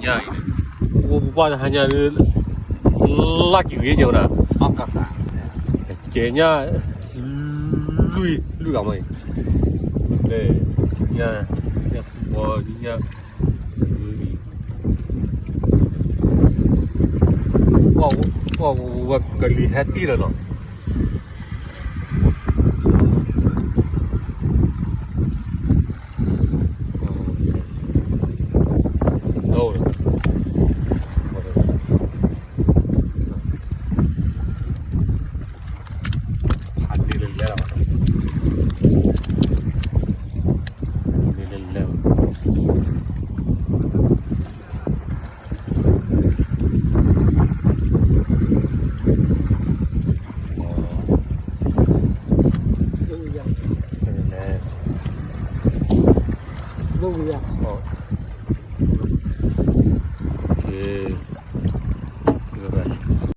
ညါအံၤ, အိၣ်ပှၢ်တဟါညါ, လၢ်ကံၤဂ့ၤကဲဝဲဒၣ်, ကဲညါ, လွံၢ် လွံၢ်ဂၤမ့ၢ်အံၤ, လၢ, ညါ, ညါစံးဘီညါ, ပှၤဝဲကလံၤဟဲတံၢ်လီၤနီၤ.